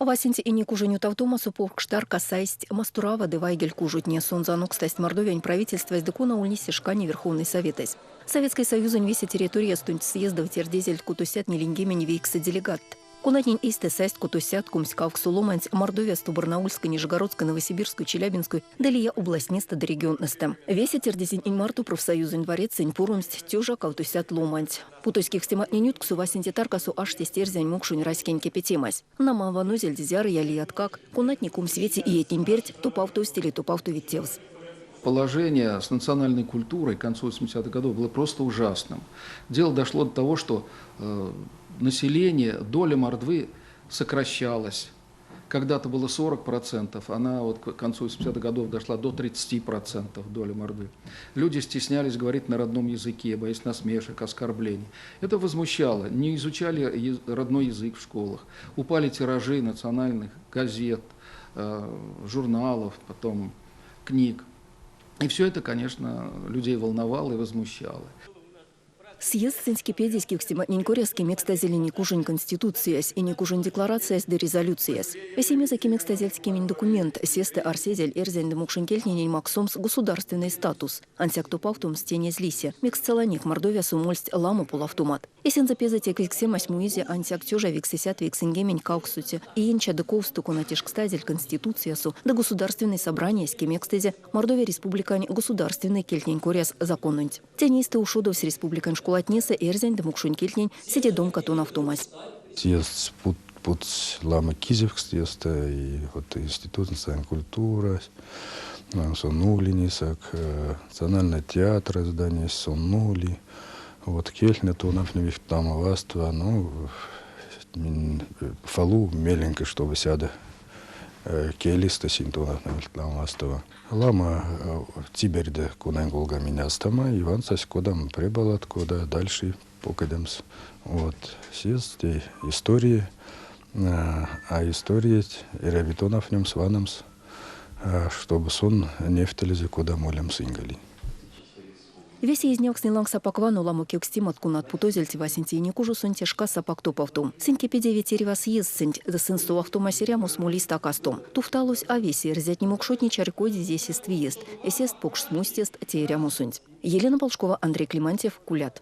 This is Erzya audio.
Васенце Инекужонь ютавтомасо покш тарка сайсть Масторава ды Вайгель кужотне. Сонзэ анокстасть Мордовиянь правительствась ды кона ульнесь се шкане Верховной Советэсь. Советской Союзонь весе территориястонть съездэв тердезельть 649 делегатт, конатнень эйстэ састь 628 ломанть Мордовиясто, Барнаульской, Нижегородской, Новосибирской, Челябинской ды лия областнестэ ды регионтнэстэ. Весе тердезентнень марто Профсоюзонь дворецэнть пуромсть тёжа кавтосядт ломанть. Путозь кевкстематнень ютксо васенце таркасо аштесь эрзянь-мокшонь раськень кепетемась. Нама, ванозельть зярыя лияткак, конатне 25 иетнень перть топавтовсть или топавтовить тевс. Положение с национальной культурой к концу 80-х годов было просто ужасным. Дело дошло до того, что население, доля мордвы сокращалась. Когда-то было 40%, она вот к концу 80-х годов дошла до 30% доли мордвы. Люди стеснялись говорить на родном языке, боясь насмешек, оскорблений. Это возмущало. Не изучали родной язык в школах. Упали тиражи национальных газет, журналов, потом книг. И все это, конечно, людей волновало и возмущало. Съездсэнть кепедезь кевкстематнень коряс кемекстазель Инекужонь Конституциясь, Инекужонь Декларациясь ды Резолюциясь. Весемезэ кемекстазельть кемень документт, сестэ арсезель эрзянь ды мокшонь кельтненень максомс государственной статус. Ансяк топавтомс тень эзь лисе, мекс целанек Мордовиясо мольсть ламо полавтомат. Эсензэ пезэ те кевкстемась муизе ансяк тёжа 998 иень чадыковсто, кона тешкстазель Конституциясо ды Государственной Собраниясь кемекстызе Мордовия Республикань государственной кельтнень коряс закононть. Тень эйстэ ушодовсь республикань школатнесэ эрзянь ды мокшонь кельтнень седе домка тонавтомась. Съезд путсь ламо кизэвкст и вот Институт национальной культуры, соннули национальный театр здание соннули, вот кельтне тонавтневить ламоваства, ну, фалу меленько, чтобы сяда келисто синь тонавтневить ламоваства. Ламо циберьде конань колга минястама, Иван сась кодам прибалат, кода дальше покидемс. Вот, съезд истории, а история эряви тонавтнемс, ваномс, чтобы сон невтелизе, кода молемс инголи. Весе изнявкстнэнь лангс апак вано ламо кевкстемат, конат путозельть васенце инекужосонть те шкас апак топавто. Сынь кепедевить эрьва съездсэнть, ды сынст совавтомась эрямос моли стакасто. Тувталось а весе эрзятне-мокшотне чарькодизь эсест виест, эсест покш смустест те эрямосонть. Елена Полшкова, Андрей Климантьев, Кулят.